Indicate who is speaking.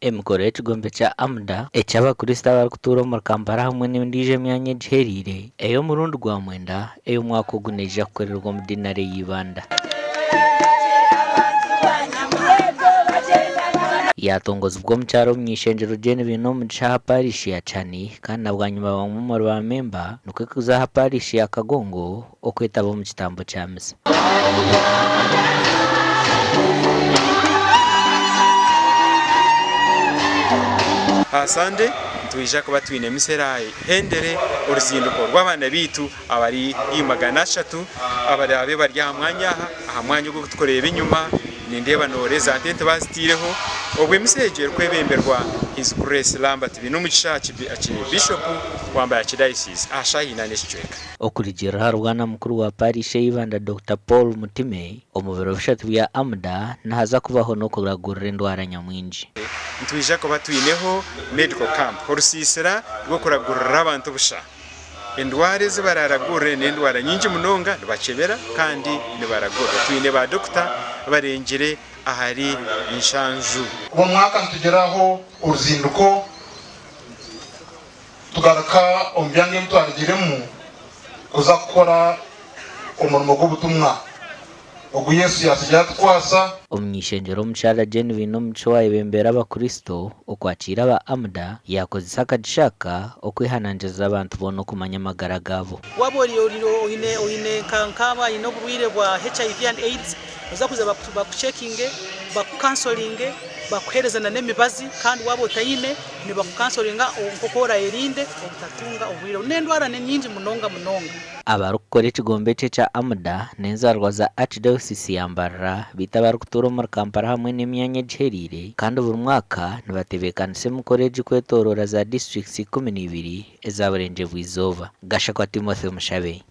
Speaker 1: Emikoro y'ekigombe kya AMDA eky'abakristo abarikutuura omuri Kampala hamwe n'endiijo emyanya egihereire ey'omurundi gwa mwenda ey'omwaka ogu neija kukorerwa omu dinari eya Ibanda. Yaatongozibwa omukyara omuny'eishengyero Jane Bainomugisha aha parishi ya Chani kandi na bwanyima bamwe omuri ba memba nikwo kuza aha parishi ya Kagongo okwetaba omu kitambo kya misa.
Speaker 2: Aha Sande nitwija kuba twine misa eraahendere oruzinduko rw'abaana baitu abari haihi 300 abaraabe bari aha mwanya aha, aha mwanya ogu oguturikureeba enyima nindeeba nooreza tenti baazitaireho. Obwo emisa egyo erikwebemberwa His Grace Lambert Bainomugisha Archbishop wa Mbarara Archdiocese aha shaaha ina n'ekicweka.
Speaker 1: Okurugiirira ahari Bwana Mukuru wa Parish ya Ibanda Dokita Paul Mutime, omu biro bishatu bya AMDA nihaza kubaho n'okuragurira endwara nyamwingi.
Speaker 2: Nitwija kuba twineho Medical Camp, orusiisira rw'okuragurira abantu busha. Endwara ezi bararagurire n'endwara nyingi munonga, nibakyebera kandi nibaragurira. Twine ba dokita barengire ahari nshanju.
Speaker 3: Omu mwaka nitugiraho oruzinduko. Tugaruka omu byanga ebi twarugiremu kuza kukora omurimo gw'obutumwa ogu Yesu yaatsigira atukwasa.
Speaker 1: Omuny'eishengyero omukyara Jane Bainomugisha owayebembeire abakristo okwakiira aba AMDA yaakozesa akagisha aka okwehanangiriza abantu boona okumanya amagara gaabo.
Speaker 4: Waaba ori oine oine nka nkaaba aine oburwaire bwa HIV and AIDS noza kuza bakucekinge, bakukansoringe, bakuhereze na n'emibazi kandi waaba otaine Nibakukansoringa nk'oku orayerinde obutatunga oburwaire obu. N'endwara ni nyingi munonga munonga.
Speaker 1: Abarikukora ekigombe eki ekya AMDA n'enzaarwa za Archdiocese ya Mbarara beitu abarikutuura omuri Kampala hamwe n'emyanya egihereire kandi buri mwaka nibatebeekanisa emikoro egi kwetooroora za disiturikiti 12 eza Burengyerwa-izooba. Gashakwa Timothy Omushabe.